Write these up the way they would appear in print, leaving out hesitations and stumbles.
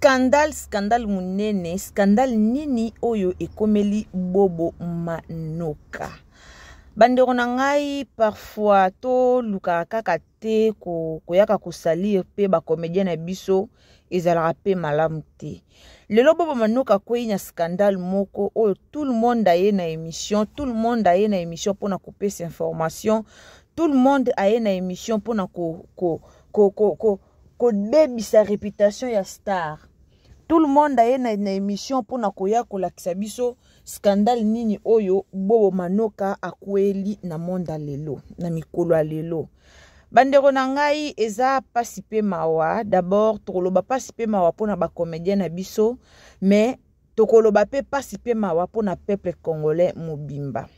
Scandale, scandale munene, scandale nini oyo ekomeli Bobo Manoka. Bandeko na ngai parfois tolukaka kaka te koyaka kosalir mpe bacomédien na biso ezalaka mpe malamu te. Lelo Bobo Manoka akwei na scandale moko oyo tout le monde aye na émission, tout le monde aye na émission mpona kopesa information, tout le monde aye na émission mpona ko, ko, ko, ko, ko kobebisa réputation ya star. Tout le monde aye na émission mpona koya kolakisa biso scandale nini oyo Bobo Manoka akweli na monde ya lelo, na mikolo ya lelo. Bandeko na ngai, eza pasi pe mawa. D'abord tokoloba pasi pe mawa mpona ba comédien na biso, mais tokoloba pe pasi pe mawa mpona peuple congolais mobimba.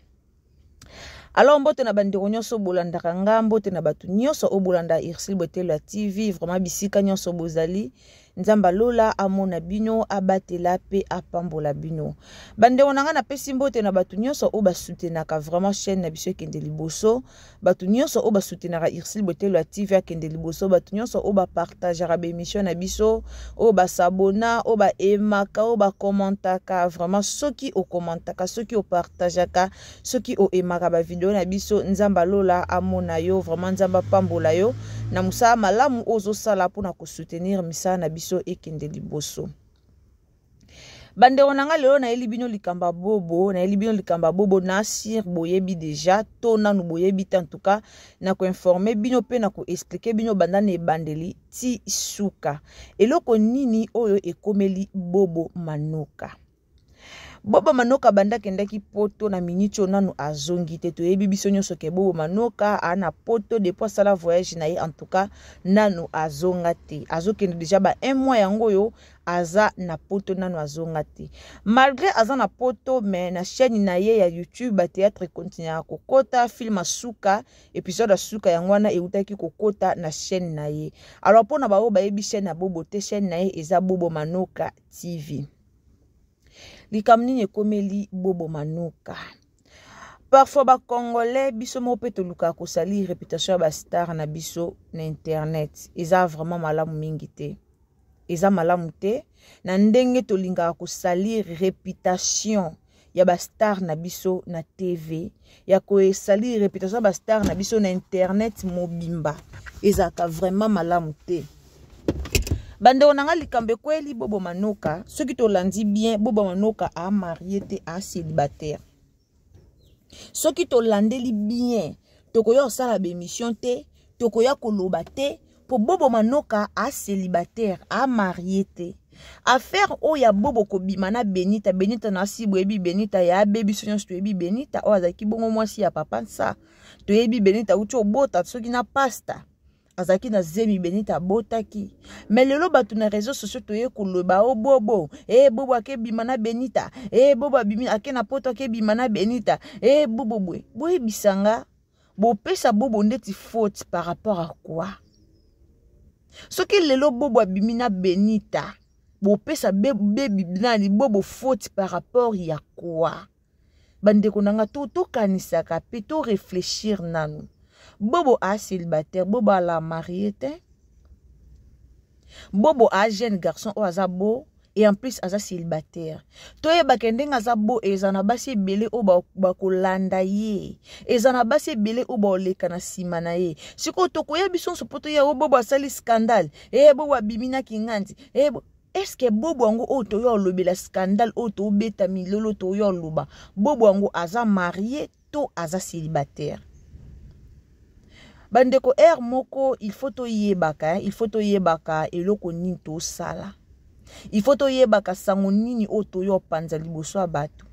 Alors mbote na bandeko nyonso bolandaka nga, mbote na bato nyonso oyo bolanda Ursule Botelo ya TV, vraiment bisika nyonso bozali, Nzambe alola amona bino, abatela pe apambola bino. Bandeko na nga, napesi mbote na bato nyonso oyo basoutenaka vraiment chaîne na biso ekende liboso, bato nyonso oyo basoutenaka Ursule Botelo ya TV akende liboso, bato nyonso oyo bapartageaka ba émission na biso, oyo basabona, oyo baemaka, oyo bakommentaka. Vraiment soki okommentaka, soki opartageaka, soki oemaka ba video na biso, Nzambe alola amona yo, vraiment Nzambe apambola yo na mosala malamu oyo ozosala mpona kosoutenir misala na biso ekende liboso. Bandeko na nga, lelo nayeli bino likambo ya Bobo, nayeli bino likambo ya Bobo na sir boyebi deja to nanu boyebi te. En tout cas na koinforme bino mpe na koexplike bino banda na ebandeli ti suka eloko nini oyo ekomeli Bobo Manoka. Bobo Manoka banda akendaki poto na miniti oyo nanu azongi te. Toyebi biso nyonso ke Bobo Manoka aa na poto depuis asala voyage na ye, en tout cas nanu azonga te. Azokende deja ba un mois yango oyo aza na poto, nanu azonga te. Malgré aza na poto, mais na chaîne na ye ya YouTube ba théâtre continuaka kokota, film asuka, épisode asuka yango wana eutaki kokota na chaîne na ye. Alors mpona baoyo bayebi chaîne ya Bobo te, chaîne na ye eza Bobo Manoka TV. Likambo nini ekomeli Bobo Manoka? Parfois bacongolais biso moko mpe tolukaka kosali réputation ya bastar na biso na internet. Eza vraiment malamu mingi te, eza malamu te na ndenge tolingaka kosalir réputation ya bastar na biso na TV, ya kosalir réputation ya bastar na biso na internet mobimba. Ezalaka vraiment malamu te. Bandeko na nga, likambo ekweli Bobo Manoka, soki tolandi bien, Bobo Manoka amarie te, a célibataire. Soki tolandeli bien, tokoya kosala baémission te, tokoya koloba te, po Bobo Manoka a célibataire, amarie te. Affaire oyo ya Bobo kobima na Benita, Benita na asi boyebi Benita ya abe, biso nyonso toyebi Benita oyo azalaki bongo mwasi ya papa Nsa. Toyebi Benita uti obota soki na pasta azalaki na zemi, Benita abotaki. Mais lelo bato na réseau sociaux toye koloba o Bobo, e Bobo akebima na Benita, e Bobo abimi ake na poto akebima na Benita, e Bobo boye. Boyebisanga, bopesa Bobo ndeti faute par rapport à quoi? Soki lelo Bobo abimi na Benita, bopesa bebi nani Bobo faute par rapport ya quoi? Bandeko na nga, tokanisaka mpe to réfléchir nanu. Bobo a célibataire, Bobo ala marié te. Bobo a jeune garçon oyo aza beau et en plus aza célibataire. Toyebaka ndenge aza beau, eza na basi ebele oyo bakolanda ye, eza na basi ebele oyo baoleka na nsima na ye. Sikoyo tokoya biso nyonso mpo toya o Bobo asali scandale, e Bobo abimi na kingandi, e est-ce Bobo yango oyo toya olobela scandale, oyo tobeta milolo, toya oloba Bobo yango aza marié to aza célibataire? Bandeko, aire moko il faut toyebaka, il faut toyebaka eloko nini tosala, il faut toyebaka sango nini oyo toya opanza liboso ya bato.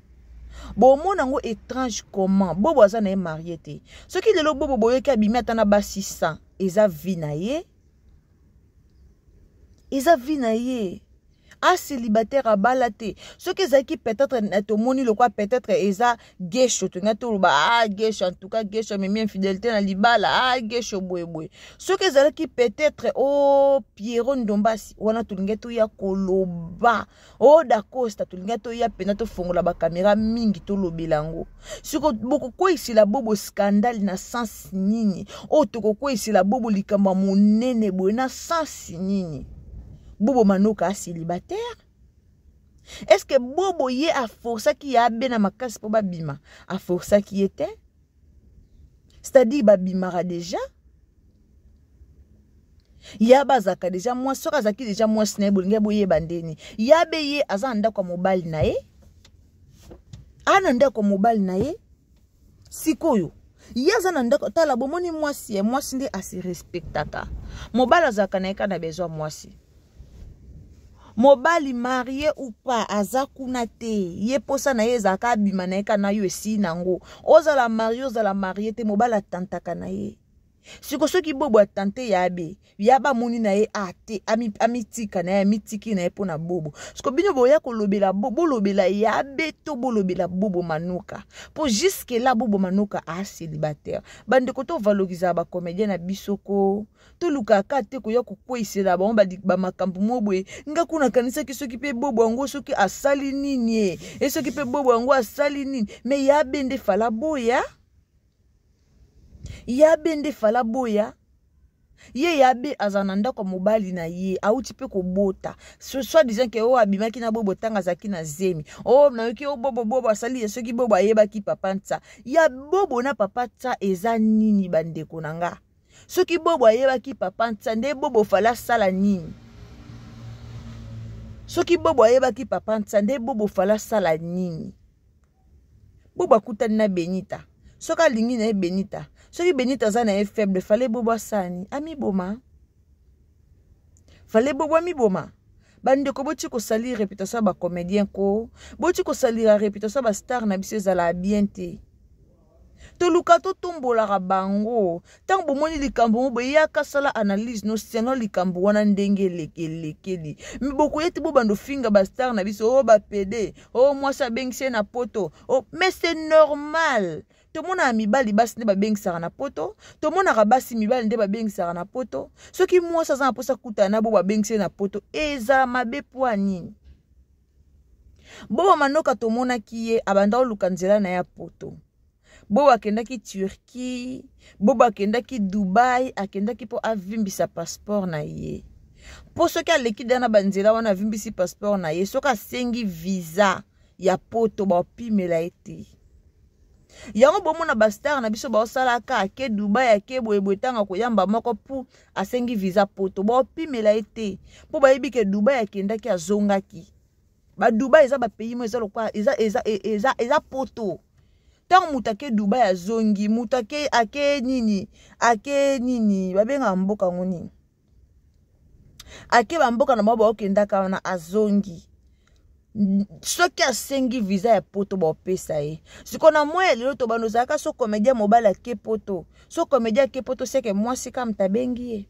Bomona yango étrange comment Bobo aza na ye marié te. Soki lelo Bobo boyoki abimi ata na basi 100, eza vie na ye, eza vie na ye. A célibataire, abala te. Soki ezalaki peut-être tomoni lokwa peut-être eza Gesho, tolinga toloba: ah, Gesho, en tout cas Gesho amemi infidélité na libala, ah, Gesho boyeboye. Soki ezalaki peut-être o oh, Piero Ndombasi wana, tolinga toya koloba o oh, Dacosta, tolinga toya mpena tofongola bakamera mingi tolobela yango. Siko bokokweyisela Bobo scandale na sens nini? Oyo tokokweyisela Bobo likambo ya monene boye na sens nini? Bobo Manoka célibataire? Est-ce que Bobo ye aforsaki ya abe na makasi mpo babima? Aforsaki ye te? C'est-à-dire babimaka déjà? Ya bazalaka déjà mwasi, soki azalaki déjà mwasi na ye, bolingi boyeba ndeni. Ya be ye aza na ndako ya mobali na ye. A na ndako ya mobali na ye. Sikoyo ye aza na ndako, tala bomoni mwasi ye, mwasi nde asi respectaka. Mobali azalaka na ye kaka na besoin mwasi. Mobali marié ou pas aza kuna te, ye posa na ye ezalaka abima na ye kaka na yo esi nango. Ozala marié, ozala marié te, mobali atantaka na ye. Siko soki Bobo atante ya abe, ya ba moni na ye a te, amitika na ye, amitiki na ye mpo na Bobo. Siko bino boya kolobela Bobo, bolobela ya abe to bolobela Bobo Manoka. Po jusque là Bobo Manoka a célibataire. Bandeko to valoriser ba comédien na biso ko. Tolukaka te koya kokweyisela bango ba makambo moko boye. Nga kuna nakanisaki soki mpe Bobo yango soki asali nini e, e soki mpe Bobo yango asali nini. Mais ya abe nde fala boya. Ya abe nde fala boya. Ye ya abe aza na ndako ya mobali na ye, auti mpe kobota. Soit disant que oyo abimaki na Bobo ntango azalaki na zemi. Oh, nayoki oyo Bobo, Bobo asali ye soki Bobo ayebaki papa Ntsa. Ya Bobo na papa Ntsa eza nini bandeko na nga? Soki Bobo ayebaki papa Ntsa, nde Bobo fala asala nini? Soki Bobo ayebaki papa Ntsa, nde Bobo fala asala nini? Bobo akutani na Benita. Soki alingi na ye Benita, soki Benita aza na ye faible, fallait Bobo asala nini? Amiboma. Fallait Bobo amiboma. Bandeko boti kosalir réputation ya ba comédien ko, boti kosalira réputation ya ba star na biso ezala bien te. Toluka totombolaka bango. Ntango bomoni likambo ngo boye, yaka sala analyse no selon likambo wana ndenge elekeli. Mais bokoya te bobanda ofinga ba star na biso, oh ba PD, oh mwasi abengisi ye na poto. Oh, mais c'est normal. Tomonaka mibali basi nde babengisaka na poto, tomonaka basi mibali nde babengisaka na poto. Soki mwasi aza na mposa kutana na bo babengisi ye na poto, ezala mabe po ya nini? Bobo Manoka tomonaki ye abanda koluka nzela na ya poto. Bobo akendaki Turquie, Bobo akendaki Dubai, akendaki po avimbisa passeport na ye. Po soki aleki deja na banzela wana avimbisi passeport na ye, soki asengi visa ya poto baopimela ye te. Yango bomona ba star na biso baosalaka ake Dubai, ake boye boye, ntango akoyamba moko pu asengi visa poto baopimela ye te, po bayebi ke Dubai akendaki azongaki. Ba Dubai eza ba pays mo eza lokola eza, eza, eza, eza poto. Ntango moto ake Dubai azongi, moto ake, ake nini, ake nini, babengaka mboka yango nini? Ake ba mboka na bango baokendaka wana azongi. Soki asengi visa ya poto baopesa ye. Siko na moya lelo to bando ozalaka so comédien mobali ake poto. So comédien ake poto seke mwasi kaka moto abengi ye.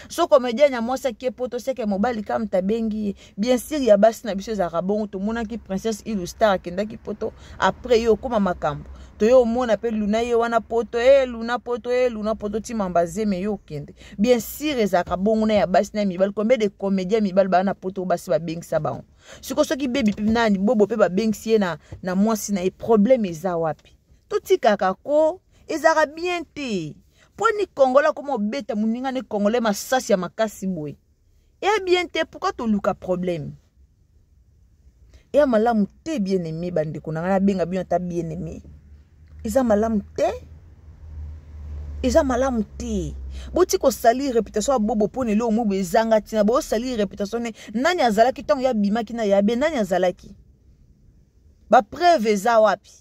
So comédien ya mwasi ake poto seke mobali kaka moto abengi ye. Bien sûr ya basi na biso ezalaka bongo, tomonaki Princesse Ilu Star akendaki poto après ye okoma makambo. Toyo omona pe Luna ye wana poto, Luna poto, Luna poto ti mamba zeme yo okende. Bien sûr ezalaka bongo na ya basi na mibali, combien de comédiens mibali ba na poto basi babengisa bango. Siko soki baby pe nani Bobo pe babengisi ye na mwasi na ye, problème eza wapi? Totikaka ko ezalaka bien te. Po ni Congolais akoma obeta moninga ni Congolais masasi ya makasi boye. Eh bien te, pourquoi toluka problème? Eya malamu te bien aimé bandeko na nga nabenga bino ata bien aimé. Eza malamu te. Eza malamu te. Boti kosalir réputation ya Bobo po na eloko moko ezanga ntina. Bosalir réputation ne nani azalaki ntango ya bimaki na yabe, nani azalaki? Ba preuve eza wapi?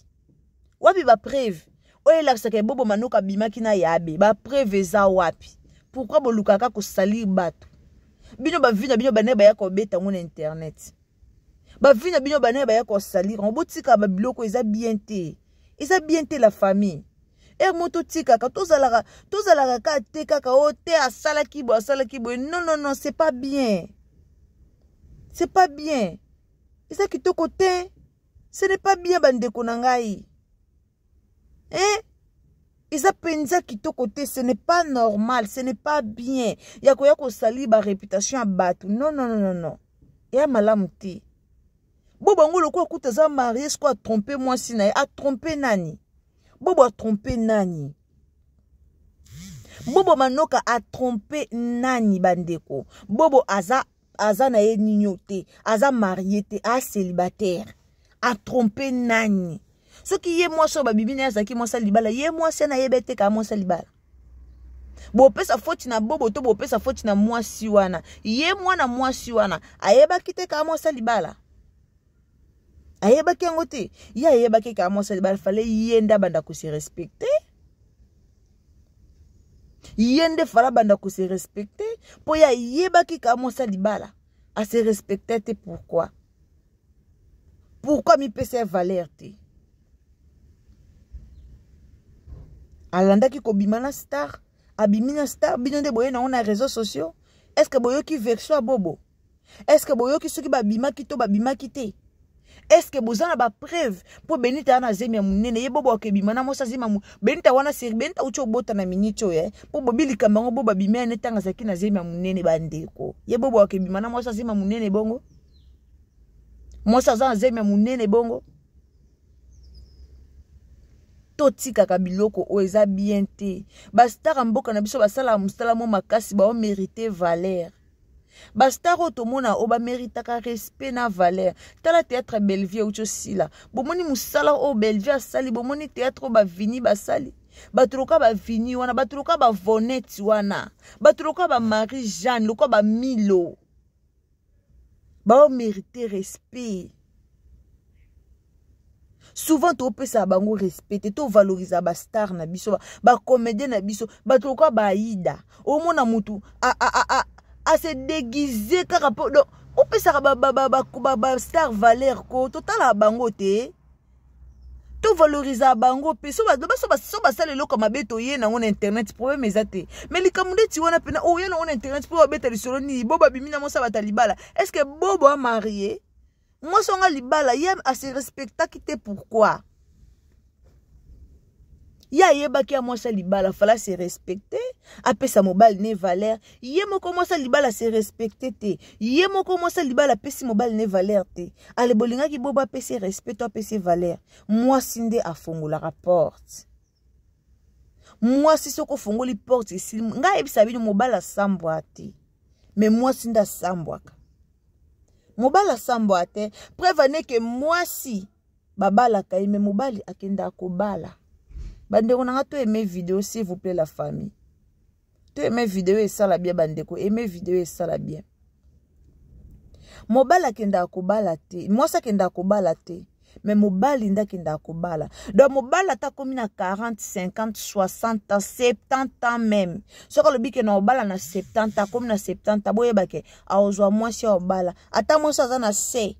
Wapi ba preuve? Oyo elakisaka ye Bobo Manoka abimaki na yabe, ba preuve eza wapi? Pourquoi bolukaka kosalir bato? Bino ba vie na bino bana baya kobeta ngo na internet. Ba vie na bino bana baya kosalir ngo, botika ba biloko eza bien te. Eza bien te la famille. Er moto tikaka, tozalaka, tozalaka ka te kaka o te asalaki boye, asalaki boye. Non non non, c'est pas bien. C'est pas bien. Eza kitoko te. Ce n'est pas bien bandeko na ngai. Eh? Eza penza kitoko te, ce n'est pas normal, ce n'est pas bien. Ya koya kosali ba réputation ya bato. Non non non non non. Ya malamu te. Bobo yango lokola kuta aza marié, siko a tromper mwasi na ye, a tromper nani? Bobo a tromper nani? Bobo Manoka a tromper nani bandeko? Bobo aza aza na ye ninio te, aza marie te, a célibataire, atrompe nani? Soki ye mwasi oyo babimi na ye azalaki mwasi ya libala, ye mwasi wana ayeba ete kaka mwasi ya libala. Bopesa foti na bobo to bopesa foti na mwasi wana? Ye mwana mwasi wana ayebaki te kaka mwasi ya libala, ayebaki yango te. Ye ayebaki kaka mwasi ya libala, fale ye nde abanda kose respecte, ye nde fala abanda kose respecte, mpo ye ayebaki kaka mwasi ya libala, ase respecte te. Pourquoi? Pourquoi mipesa ye valeur te? Alandaki kobima na star, abimi na star, bino nde boye nango na réseaux sociaux. Est ce que boyoki version ya bobo? Est ce que boyoki soki babimaki to babimaki te? Est ce que boza na bapreuve? Mpo Benita wana azemi ya monene, ye bobo akebima na mwasi azemi ya Benita wana seri Benita uti obota na miniti oyo, eh? Mpo bobi likambo yango, bobo abimi ane ntango azalaki na zemi ya monene. Bandeko, ye bobo akebima na mwasi azemi ya monene bongo, mwasi aza na zemi ya monene bongo. Totikaka biloko oyo eza bien te. Bastar ya mboka na biso basalaka mosala mo makasi, baomerite valeur. Bastar oyo tomona oyo bameritaka respect na valeur. Tala théâtre Bellevie euti osila, bomoni mosala oyo Bellevie asali, bomoni théâtre oyo bavini basali. Bato lokola bavini wana, bato lokola bavonete wana, bato lokola bamarie Jeanne, lokola bamilo, baomerite respect. Souvent topesaka bango respect te, tovaloriza bastar na biso, bacomédien na biso, bato lokola baaida. Omona mutu ase déguise kaka mpo donc opesaka bastar valeur ko totalaka bango te, tovaloriza bango mpe. So basala eloko mabe, toye nango na internet, problème eza te. Mais likambo ndeti wana mpena oya nango na internet mpo babeta lisolo nini? Bo babimi na mwasi bata libala, est ce que bobo amarie mwasi wanga libala? Ye ase respectaki te. Pourquoi? Ye ayebaki ya mwasi ya libala, fala se respecte, apesa mobali ne valeur. Ye moko mwasi ya libala se respecte te, ye moko mwasi ya libala apesi mobali ne valeur te. Ale bolingaki bobo apesi respect to apesi valeur? Mwasi nde afongolaka porte. Mwasi soki ofongoli porte, esili. Ngai ayebisa bino, mobali asambwa te, me mwasi nde asambwaka. Mobali asambwa te, preuve aneke mwasi babalaka ye, me mobali akendaka kobala. Bandeko na nga, to aime video s'il vous plaît, la famille, to aime video, esala bien. Bandeko, aime video, esala bien. Mobali akendaka kobala te, mwasi akendaka kobala te, me mobali nde akendaka kobala. Donc mobali ata akomi na 40, 50, 60 ans, 70 ans même, soki alobi ke na obala na 70, akomi na 70, boyeba ke aozwa mwasi ya obala. Ata mwasi aza na se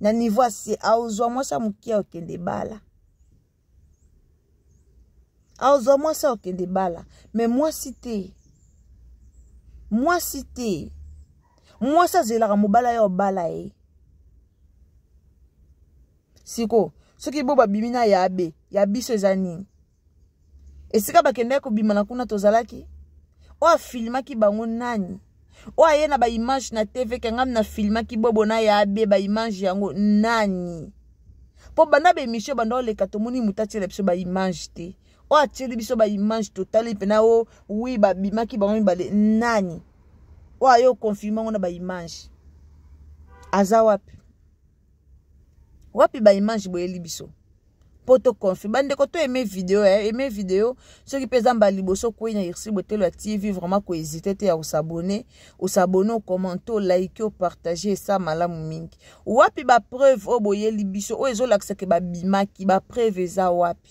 na niveau ya se, aozwa mwasi ya moke, akokende bala, aozwa mwasi akokende bala. Me mwasi te, mwasi te. Mwasi azelaka mobala ya obala ye. Siko soki bo babimi na yabe ya biso eza nini? Esika bakendaki kobima na kuna, tozalaki oyo afilmaki bango nani? Oyo aye na baimage na TV kangam na filmaki bobo na yabe, baimage yango nani? Mpo banda baemission banda oleka, tomoni moto atiela biso baimage te. Oyo atieli biso baimage, totali mpena o wi babimaki bango mibale, nani? Oyo aye okonfirme yango na baimage aza wapi? Wapi baimage boyeli biso mpo toconfirme? Bandeko, to aime video, eh, aime video. Soki mpe eza mbala liboso kwei na Irsi Botelo ya TV, vraiment kohésite te ya kosabone, osabone, okommente, olike, opartage, esa malamu mingi. Wapi bapreuve oyo boyeli biso oyo ezolakisa ke babimaki? Bapreuve eza wapi,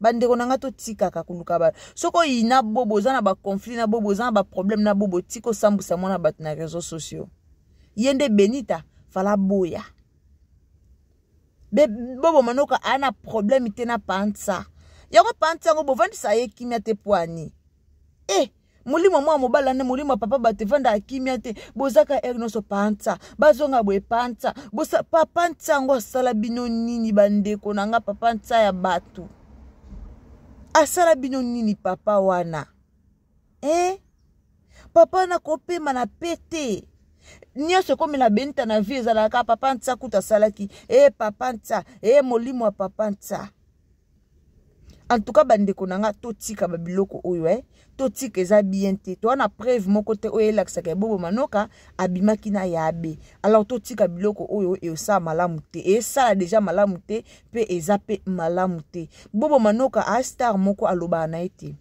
bandeko na nga? Totikaka koluka ba soki oyina bobo, oza na baconflit na bobo, oza na baproblème na bobo, tika osambwisa mwana bato na réseaux sociaux. Ye nde Benita fala boya be bobo manoka aa na problème te na pansa yango. Pansa yango bovandisa ye kimia te pwani e molimo mwa mobala nde molimo ya papa bato evandaka kimia te. Bozaka ere nyonso pansa bazonga boye, pansa bosa. Papa ntsa yango asala bino nini, bandeko na nga? Papa ntsa ya bato asala bino nini, papa wana, eh? Papa wana kopema na pete nyonso ekomela Benita na vie ezalaka papa ntsa kuta asalaki e papa ntsa e molimo ya papa ntsa. En tout cas, bandeko na nga, totika babiloko oyo, totika, eza bien te. Toa na preuve moko te oyo elakisaka Bobo Manoka abimaki na Yabe. Alors totika biloko oyo, esala malamu te, esala déjà malamu te, mpe eza mpe malamu te. Bobo Manoka a star moko alobaka na ye te.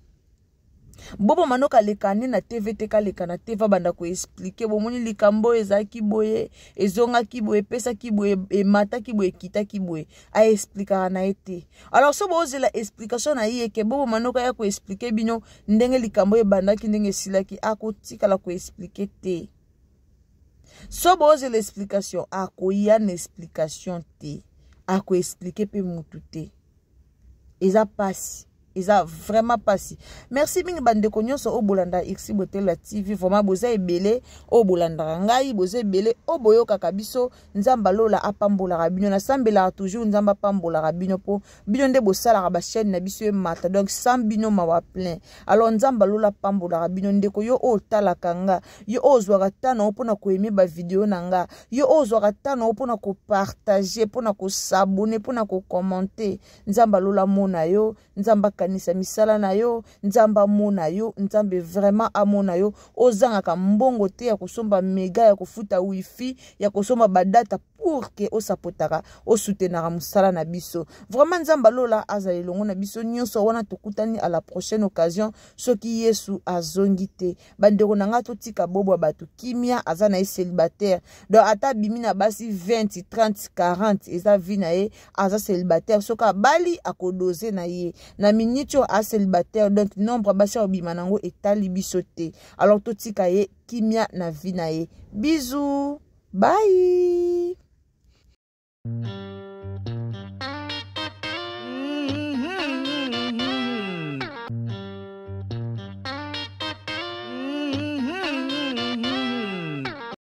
Bobo Manoka aleka nde na TV te, kaleka na TV abanda koexpliquer: "Bomoni likambo oyo ezalaki boye, ezongaki boye, epesaki boye, emataki boye, ekitaki boye." Aexpliquaka na ye te. Alors so bozela explication na ye ke Bobo Manoka ya koexpliquer bino ndenge likambo oyo ebandaki, ndenge esilaki, akotikala koexpliquer te. So bozela explication, akoya na explication te, akoexpliquer mpe mutu te. Eza pasi, eza vraiment pasi. Merci mingi, bandeko nyonso oyo bolanda Xi Botela TV. Vraiment boza ebele oyo bolandaka ngai, boza ebele oyo boyokaka biso. Nzambe alola apambolaka bino. Nasambelaka toujours Nzambe apambolaka bino, mpo bino nde bosalaka bachaîne na biso emata. Donc sans bino, mawa plein. Alors Nzambe alola apambolaka bino. Ndeko yo oyo otalaka nga, yo oyo ozwaka temps na yo mpona koaimer bavideo na nga, yo oyo ozwaka temps na yo mpona kopartager, mpona kos'abonner, mpona kocommenter, Nzambe alola mona yo. Nzambe akanisa misala na yo, Nzambe amona yo, Nzambe vraiment amona yo. Ozangaka mbongo te ya kosomba mega, ya kofuta wifi, ya kosomba badata, pour que osapotaka, osoutenaka mosala na biso. Vraiment Nzambe alola azala elongo na biso nyonso wana. Tokutani à la prochaine occasion, soki Yesu azongi te. Bandeko na ngai, totika Bobo ya bato kimia. Aza na ye célibataire, donc ata abimi na basi 20, 30, 40, eza vie na ye. Aza célibataire. Soki abali, akodose na ye. Na miniti oyo acélibataire, donc nombre basi akobima nango etali biso te. Alors totika ye kimia na vie na ye. Bisous, bye.